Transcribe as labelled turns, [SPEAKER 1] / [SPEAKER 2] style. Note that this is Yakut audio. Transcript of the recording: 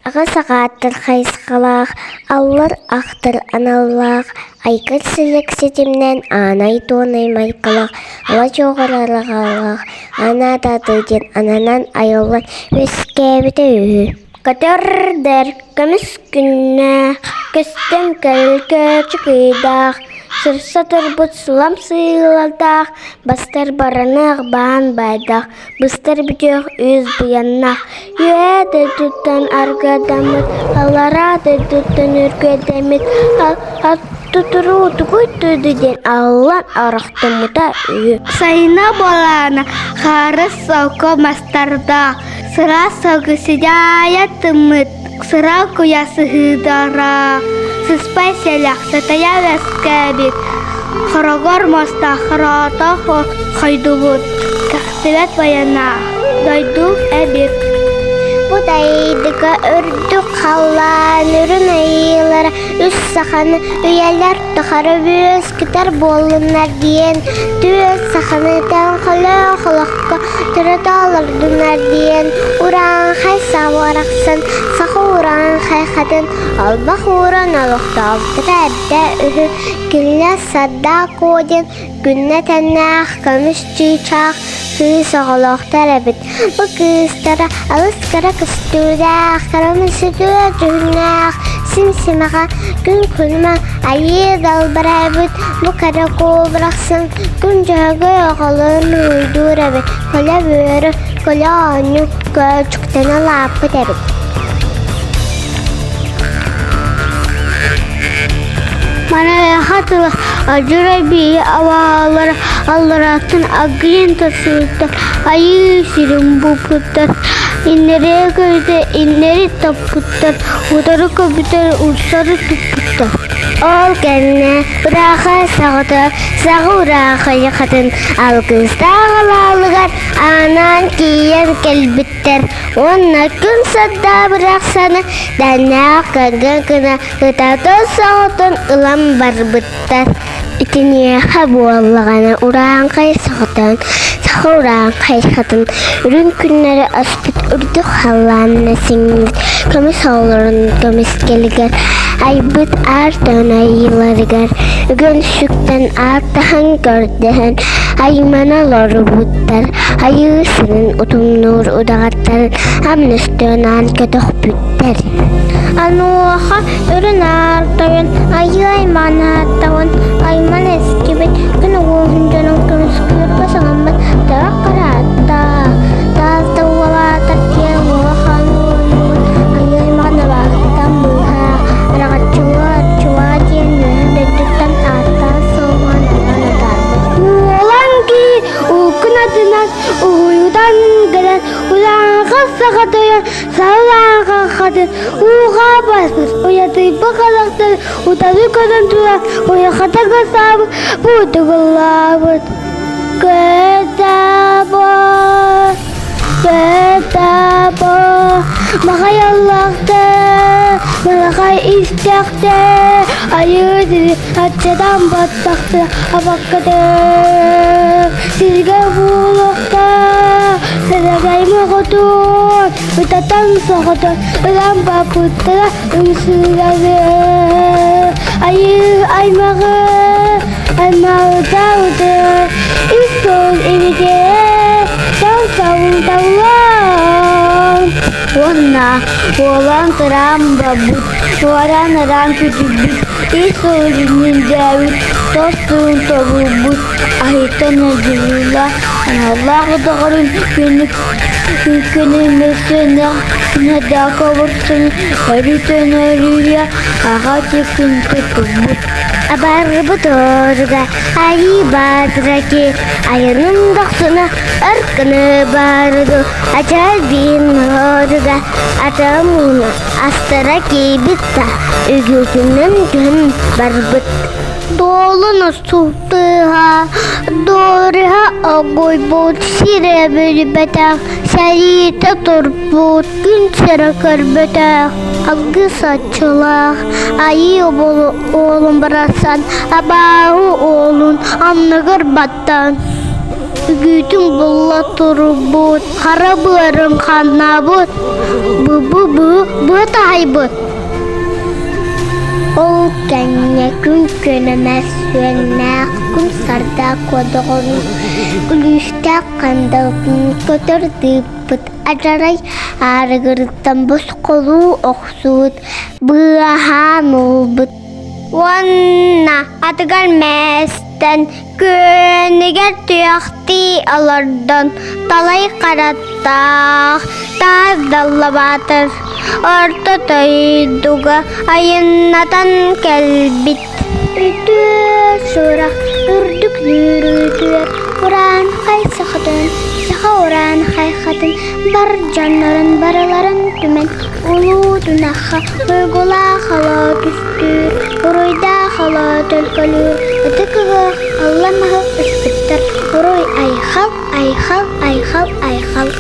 [SPEAKER 1] Аҕыс аҕааттар хайысхалаах, аллар ахтар аналлаах, айгыр силик ситимнээн аанай туонай майгылаах, ала чуоҕар араҕалаах, анаатаатыы диэн ананан айыллан үөскээбитэ үһү. Көтөрдөр көмүс күннээх, көстөн көлкөөчүк ыйдаах, сырса турбут сылам сыылалдаах, бастар бараныах баан баайдаах, быстар бүтүөх үс быйаннаах, үөһээ дойдуттан аргыардаммыт, аллараа дойдуттан үргүөрдэммит, Тутуруу тугуй туйду диэн аһыллан арахтаммыта үһү.
[SPEAKER 2] Сайына буолаана хаарыс солко мастардаах, сыраас сылгы сыдьаайа тыммыт, сыра куйа сыһыыдараах, сыспай сэлэх сатайа үөскээбит, хорогор муостаах хороото хойдубут, кэхтибэт байанаах, дойду эбит.
[SPEAKER 1] Бу дайдыга үрдүк халлаан үрүн айыылара үс саханы үйэлэр тухары үөскүтэр буоллуннар диэн түөрт саханы тэҥхөлөөх олоххо төрөтө олордуннар диэн урааҥхай саҕарахсын саха урааҥхай хатын олбох ууран олохтообуттара эбитэ үһү. Кинилэр Сардаак Куо диэн күннэ тэннээх көмүс чыычаах кыыс оҕолоохтор эбит. Бу кыыстара алыс кыра көстүүлээх, кырамысытыа дьүһүннээх, сим-симэҕэ күн күнүмэ айыы далбара эбит. Бу кэрэ куобурахсын күн дьөһөгөй оҕолорун уруйдуур эбит. Көлө бөөрө, көлө оонньуу көөчүктэнэ улааппыт эбит.
[SPEAKER 2] Маныаха тыла адьырай бии абаалара алларааттан агыйан тахсыбыттар, айыы сирин булбуттар, иннэрээ көбүтэ иннэри таппыттар, утары көбүтэр урсары туппуттар.
[SPEAKER 1] Ол кэннэ ырааха саҕата саҕа ураахайхатын алгыстаах алаалыгар анаан тиийэн кэлбиттэр уонна күн сырдаа бырахсаны дэннээх кэргэн гына ытатын соҕотун ылан барбыттар. Итиниэхэ буоллаҕына урааҥхай соҕотон саха урааҥхай хатын үрүҥ күннэри аспыт үрдүк халлаанна сиҥмит көмүс оҕолорун көмүскэлигэр айбыт аар тойон айыыларыгар үгэн сүктэн ааттаһан көрдөһөн аймана олорбуттар айыы сирин утумнуур удаҕаттарын амныстыан аан көтөхпүттэр.
[SPEAKER 2] Онуоха үрүн аар тойон айыы аймаан ааттаҕын айман эстибит күн уоһун дьонун көмүскүүргэ саҥаммыт таах харааттаах таас да уолаатар диэн улахан уойбут айыы аймаҕын абааһыттан быыһаа араҕаччылаа арчылаа диэн үөһэ дойдуттан ааттаан суоллаан анаан атаарбыт Уолан киһи улкун атынан уһуйутан кэлэн улааҥха саха тойон Салааҕа хатын ууга баспыт уйатыйбы халахтар утары көрөн туран уйахата касаабыт буутугуллаабыт. Көтабо, көтабо, махай аллахты, малахай истэхте, айыы сири аччатан баттахты абаккаты, сиргэ буолуохта, сэрэгэй моҕотун, ытатан соҕотон ылан баппыттара үҥсүүлэри айыы аймаҕы аймаҕытаабыты үс сыл инитэ таҥсаллаллаан уонна уолан тыраан барбыт туораан ыраан сүтүрбүт үс сыл инниндээбит тос тылын тобулбут аһыйтан ыдьылла аналлаах доҕорун күнүк Күнүмүсүнэх күнэдээх обурсун өрүтөн-өрүйэ аҕа тикин тутулбут.
[SPEAKER 1] Абарбыт оруга айыы баатыраки айанын дохсуна өркөнө баарыгы ачаар биин оруга атам ууну астара киирбит да үгүтүнэн түһэн барбыт.
[SPEAKER 2] Дуолун Тыаһа, дуоруһа огуйбут, сирэ бүрбэтэх, сэриитэ турбут, күн сирэ көрбөтөх, алгыс аччылаах, айыы уолун барахсан, абааһы уолун анныгар баттаан, үгүүтүн булла турбут, хара быарын ханнаабыт, бу-бу-бу быа. кыайбыт. Ол кэннэ күн көнөмө сүөннээх, күн сардаах куодоҕорун, күлүүстээх хандалытын көтөр тыыппыт адьарай аарыгырыттан босхолуу охсубут, быаһаан ылбыт. Уонна атыгар мээстэн күөнүгэр туйахтыы олордон талай хараттаах таас даллабаатар орто дойдуга айаннатан кэлбит.
[SPEAKER 1] Үтүө сурах үрдүк үөрүүтүгэр ураанхай сахатын, саха ураанхай хатын бар дьоннорун барыларын түмэн улуу тунахха уйгулаах олоо түстүүр, уруйдаах олоо төлкөлүүр, ытык ыһыах алла маһы ыспыттар, уруй айхал, айхал, айхал, айхал.